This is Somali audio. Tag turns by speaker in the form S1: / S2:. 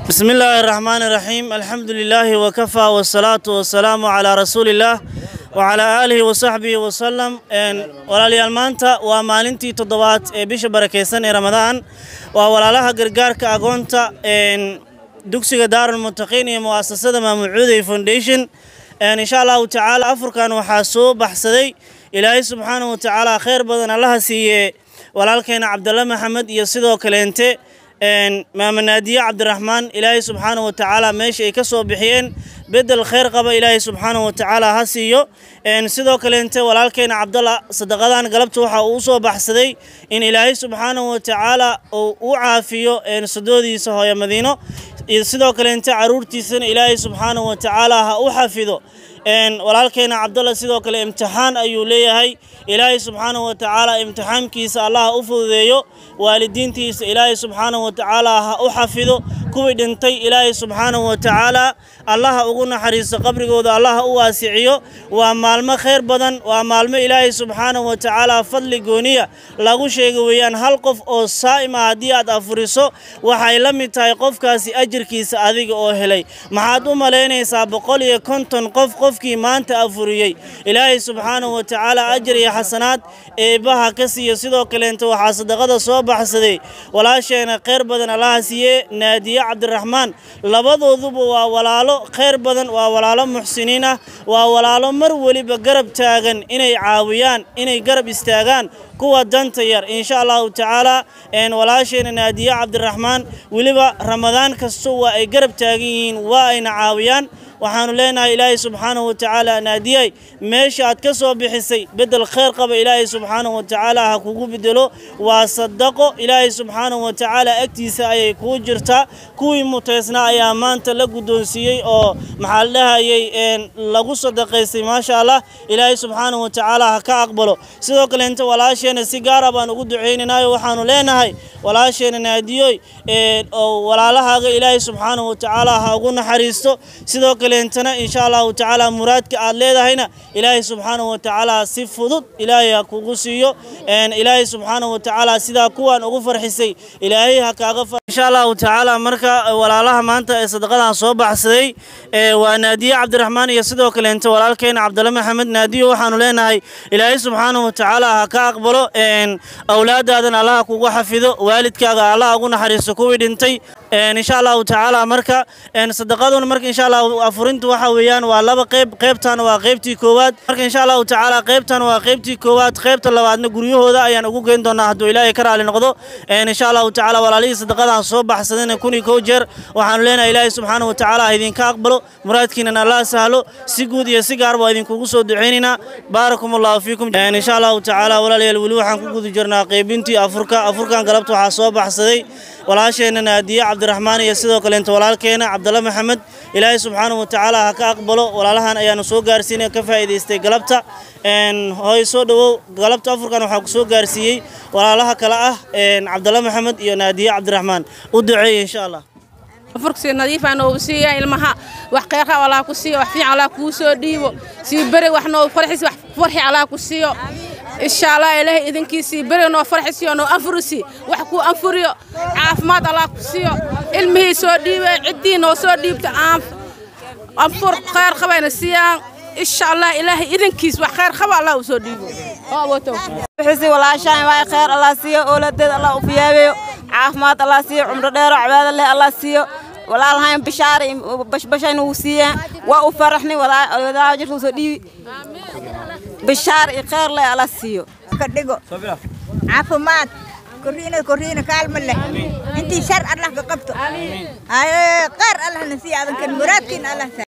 S1: بسم الله الرحمن الرحيم، الحمد لله وكفى، والصلاة والسلام على رسول الله وعلى آله وصحبه وسلم. Walaalayaal, maanta waa maalintii toddobaad ee bisha barakeysan ee Ramadaan. Waa walaalaha gargaarka agoonta, dugsiga Daarul Muttaqiin iyo mu'asasada Maamucuuday Foundation. Insha Allahu tacaala afurkan waxaa soo baxsaday, Ilaahay subxaanahu wa tacaala khayr badan Allaha siiye, walaalkeena Cabdalle Maxamed iyo sidoo kaleente Maama Naadiye Cabdiraxmaan. Ilaahay subxaanahu wa tacaala meesha ay ka soo bixiyeen bedel khayr qaba Ilaahay subxaanahu wa tacaala ha siiyo. Sidoo kaleente walaalkeena Cabdalla sadaqadan galabta waxa uu usoo baxsaday in Ilaahay subxaanahu wa tacaala uu u caafiyo sadoodiisa hooyo Madiino, iyo sidoo kaleente caruurtiisana Ilaahay subxaanahu wa tacaala ha u xafido. Walaalkeena Cabdalla sidoo kale imtixaan ayuu leeyahay. Ilaahay subxaanahu wa tacaala imtixaankiisa Allah u fududeeyo, waalidiintiisa Ilaahay subxaanahu wa tacaala ha u xafido, kuwii dhintay Ilaahay subxaanahu wa tacaala Allaha ugu naxariisto, qabrigooda Allaha u waasiciyo. Waa maalmo khayr badan, waa maalmo Ilaahay subxaanahu wa tacaala fadli gooniya lagu sheegay weeyaan. Hal qof oo saa'im ah haddii aad afuriso, waxay la mid tahay qofkaasi ajirkiisa adiga oo helay. Maxaad u malaynaysaa 150 qof qofkii maanta afuriyey? Ilaahay subxaanahu wa tacaala ajir iyo xasanaad eebbaha ka siiyo. Sidoo kaleento waxaa sadaqada soo baxsaday walaasheena, khayr badan Allaha siiye, Naadiye Cabdiraxmaan. Labadooduba waa walaalo khayr badan, waa walaalo muxsiniin ah, waa walaalo mar weliba garab taagan inay caawiyaan, inay garab istaagaan kuwa danta yar, insha Allahu tacaala. Walaasheena Naadiye Cabdiraxmaan weliba Ramadaan kasto waa ay garab taagan yihiin, waa ayna caawiyaan. Waxaanu leenahay, Ilaahay subxaanahu wa tacaala, Naadiyay, meesha aad ka soo bixisay bedel khayr qaba Ilaahay subxaanahu wa tacaala ha kugu bedelo. Waa sadaqo, Ilaahay subxaanahu wa tacaala agtiisa ayay kuu jirtaa. Kuwii muteysnaa ayaa maanta la guddoonsiiyey oo maxaa la dhahayay lagu sadaqaystay. Maasha Allah, Ilaahay subxaanahu wa tacaala ha ka aqbalo. Sidoo kaleenta walaasheena si gaara baan ugu ducaynaynaayo. Waxaanu leenahay walaasheena Naadiyoy, oo walaalahaaga Ilaahay subxaanahu wa tacaala ha ugu naxariisto. Sidoo kaleentana insha Allahu tacaala muraadka aad leedahayna Ilaahay subxaanahu wa tacaala si fudud Ilaahay ha kugu siiyo. Ilaahay subxaanahu wa tacaala sidaa kuwaan ugu farxisay Ilaahay ha kaaga, insha Allahu tacaala. Marka walaalaha maanta ee sadaqadan soo baxsaday waa Naadiye Cabdiraxmaan iyo sidoo kaleenta walaalkeena Cabdalle Maxamed. Naadiyo, waxaanu leenahay Ilaahay subxaanahu wa tacaala ha ka aqbalo, awlaadaadan Allaha kugu xafido, waalidkaaga Allaha ugu naxariisto kuwii dhintay, insha Allahu tacaala. Marka sadaqaduna, marka insha Allah afurintu waxa weeyaan waa laba qeyb. Qeybtan waa qeybtii koowaad. Marka insha Allahu tacaala qeybtan waa qeybtii koowaad, qeybta labaadna guryahooda ayaan ugu geyn doonaa hadduu Ilaahay ka raali noqdo, insha Allahu tacaala. Walaalihii sadaqadan soo baxsadayna 1001 jeer waxaanu leenahay Ilaahay subxaanahu wa tacaala ha idinka aqbalo, muraadkiinana Allah sahlo. Si guud iyo si gaar baa idinkugu soo ducaynaynaa. Baarakum Allahu fiikum, insha Allahu tacaala. Walaalayaal, weli waxaan ku guda jirnaa qeybintii afurka. Afurkan galabta waxaa soo baxsaday walaasheena Naadiye Cabdiraxmaan iyo sidoo kaleenta walaalkeena Cabdalle Maxamed. Ilaahay subxaanahu wa tacaala ha ka aqbalo. Walaalahan ayaanu soo gaarsiinay, ka faa'iidaystay galabta. Hooy, soo dhowow. Galabta afurkan waxaa ku soo gaarsiiyey walaalaha kale ah Cabdalle Maxamed iyo Naadiye Cabdiraxmaan. U duceeye, insha Allah.
S2: Afurka nadiif aan noogu siiya ilmaha, wax khayr Allah ku siiyo, wax fiican Allah kuu soo dhiibo, sii bari wax noo farxis, wax farxi Allah ku siiyo, insha Allah. Ilaahay idinkiisii bari noo farxisiyo, noo anfurisi, wax ku anfuriyo, caafimaad Allah ku siiyo. Ilmihii soo dhiibay, ciddii noo soo dhiibta, aan anfur khayr qabayna siiyaan, insha Allah. Ilaahay idinkiis wax khayr qaba Allah u soo dhiibo.
S3: Bixisi walaashaan waay, khayr Allah siiyo, ooladeed Allah u fiyaabeeyo, caafimaad Allah siiyo, cumro dheero cibaado leh Allah siiyo. Walaalhayn bishaar bashbashayna wuu siiyeen, waa u faraxnay. Walaa jirka soo dhiibi, bishaar iyo khayr leh Allah siiyo.
S4: Ka dhigo caafimaad, koriina koriina kaalma leh, intii shar Allah ka qabto, khayr Allah na siiyo, adankan muraadkiina Allah.